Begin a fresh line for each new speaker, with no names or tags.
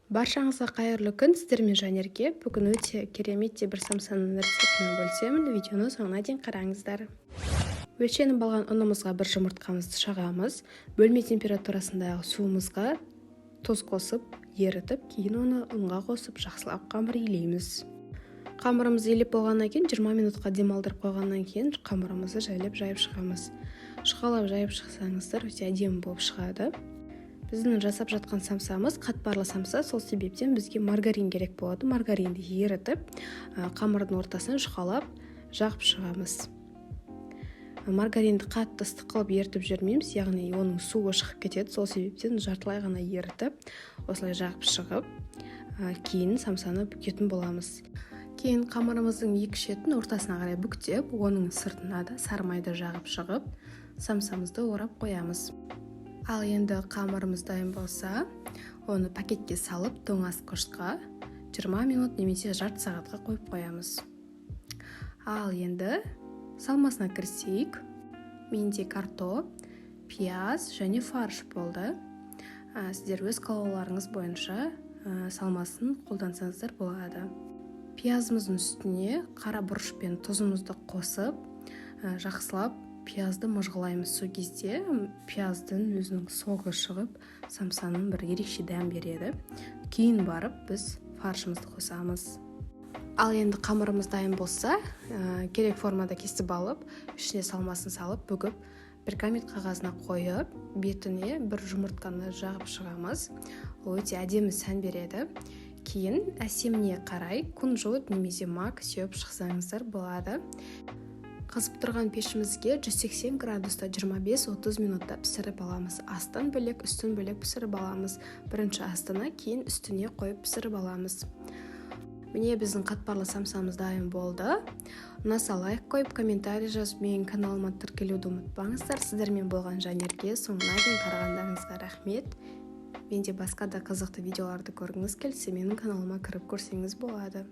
Баршаңызға қайырлы күн! Сіздермен Жанерке. Бүгін өте керемет те бір самсаның рецептімен бөлісемін. Видеоны соңына дейін қараңыздар. Өлшеніп алған ұнымызға бір жұмыртқамызды шағамыз. Бөлме температурасындағы суымызға тұз қосып, ерітіп, кейін оны ұнға қосып, жақсылап қамыр илейміз. Қамырымызды илеп болғаннан кейін, 20 минутқа демалдырып қойғаннан кейін, қамырымызды жайлап жайып шығамыз. Жұқалап жайып шықсаңыздар, өте әдемі болып шығады. Біздің жасап жатқан самсамыз қатпарлы самса, сол себептен бізге маргарин керек болады. Маргаринді ерітіп, қамырдың ортасына жұқалап жағып шығамыз. Маргаринді қатты ыстық қылып ерітіп жібермейміз, яғни оның суы шығып кетеді. Сол себептен жартылай ғана ерітіп, осылай жағып шығып, кейін самсаны бүгетін боламыз. Кейін қамырымыздың екі шетін ортасына қарай бүктеп, оның сыртына да сары майды жағып шығып, самсамызды орап қоямыз. Ал енді қамырымыз дайын болса, оны пакетке салып, тоңазытқышқа 20 минут немесе жарты сағатқа қойып қоямыз. Ал енді салмасына кірісейік. Менде картоп, пияз және фарш болды. Сіздер өз қалауларыңыз бойынша салмасын қолдансаңыздар болады. Пиязымыздың үстіне қара бұрыш пен тұзымызды қосып, жақсылап пиязды мыжғылаймыз. Сол кезде пияздың өзінің согы шығып, самсаның бір ерекше дәм береді. Кейін барып біз фаршымызды қосамыз. Ал енді қамырымыз дайын болса, керек формада кесіп алып, ішіне салмасын салып, бүгіп, пергамент қағазына қойып, бетіне бір жұмыртқаны жағып шығамыз. Ол өте әдемі сән береді. Кейін әсеміне қарай кунжут немесе мак сеуіп шықсаңыздар болады. Қызып тұрған пешімізге 180 градуста 25-30 минутта пісіріп аламыз. Астын бөлек, үстін бөлек пісіріп аламыз. Бірінші астына, кейін үстіне қойып пісіріп аламыз. Міне, біздің қатпарлы самсамыз дайын болды. Ұнаса, лайк қойып, комментарий жазып, менің каналыма тіркелуді ұмытпаңыздар. Сіздермен болған Жанерке. Соңына дейін қарағандарыңызға рахмет. Менде басқа да қызықты видеоларды көргіңіз келсе, менің каналыма кіріп көрсеңіз болады.